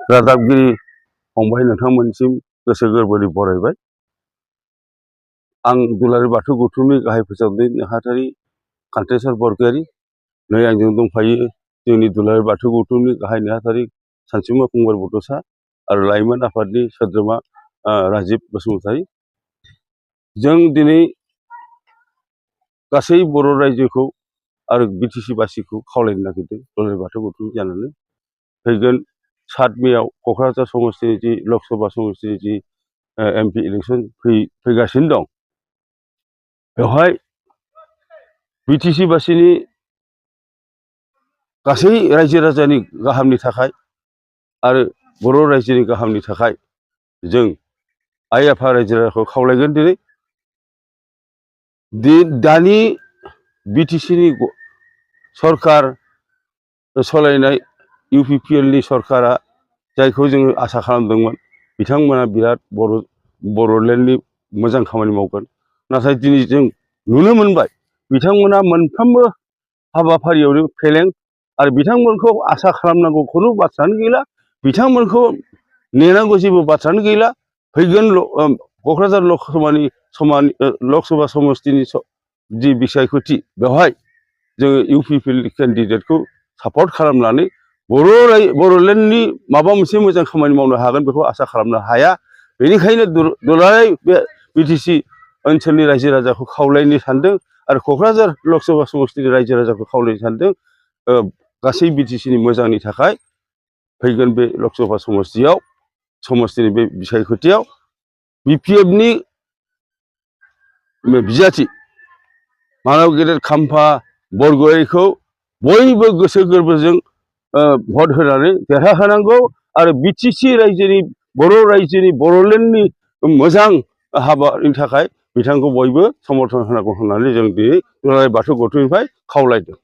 रादाबगिरि फंबाय नोंथांमोनसिम गोसो गोरबोनि बरायबाय। आं दुलाराय बाथौ गौथुमनि गाहाय फोसाबगिरि नेहाथारि कान्तेस्वर बरगयारी। नै आंजों दंफायो जोंनि दुलाराय बाथौ गौथुमनि गाहाय नेहाथारि सानसुमा कुमार बड'सा आरो लाइमोन आफादनि सोद्रोमा राजिब बसुमतारी। जों दिनै गासै बर' रायजोखौ आरो बिटिसि बासिखौ खावलायनो नागिरदों दुलाराय बाथौ गौथुम जानानै फैगोन 7 मेआव क'क्राझार समस्तिनि जि लकसभा समस्तिनि जि एमपि इलेक्सन फैगासिनो दं। बेवहाय बिटिसि बासिनि गासै रायजो राजानि गाहामनि थाखाय आरो बर' रायजोनि गाहामनि थाखाय जों आइ आफा रायजो राजाखौ खावलायगोन दानि बिटिसिनि सरकार सालायनाय इउपिपिएलनि सरकारा जायखौ जोङो आसा खालामदोंमोन बिथांमोना बिराद बर'लेण्डनि मोजां खामानि मावगोन, नाथाय दिनै जों नुनो मोनबाय बिथांमोना मोनफ्रोमबो हाबाफारियावनो फेलें आरो बिथांमोनखौ आसा खालामनांगौ खुनु बाथ्रायानो गैला, बिथांमोनखौ नेनांगौ जेबो बाथ्रायानो गैला। फैगोन क'क्राझार लकसभा समस्तिनि जि बिसायख'थि बेवहाय जोङो इउपिपिएलनि केन्डिडेटखौ सापर्ट खालामनानै बर'लेण्डनि माबा मोनसे मोजां खामानि मावनो हागोन बेखौ आसा खालामनो हाया। बेनिखायनो दुलाराय बे बिटिसि ओनसोलनि रायजो राजाखौ खावलायनो सानदों आरो क'क्राझार लकसभा समस्तिनि रायजो राजाखौ खावलायनो सानदों गासै बिटिसिनि मोजांनि थाखाय फैगोन बे लकसभा समस्तिनि बे बिसायख'थियाव बिपिएफनि बिजाथि मानब गेदेर खाम्फा बरगयारीखौ बयबो गोसो गोरबोजों भट होनानै देरहाहोनांगौ आरो बिटिसि रायजोनि बर' रायजोनि बर'लेण्डनि मोजां हाबानि थाखाय बिथांखौ बयबो समर्थन होनांगौ होननानै जों दिनै दुलाराय बाथौ गौथुमनिफ्राय खावलायदों।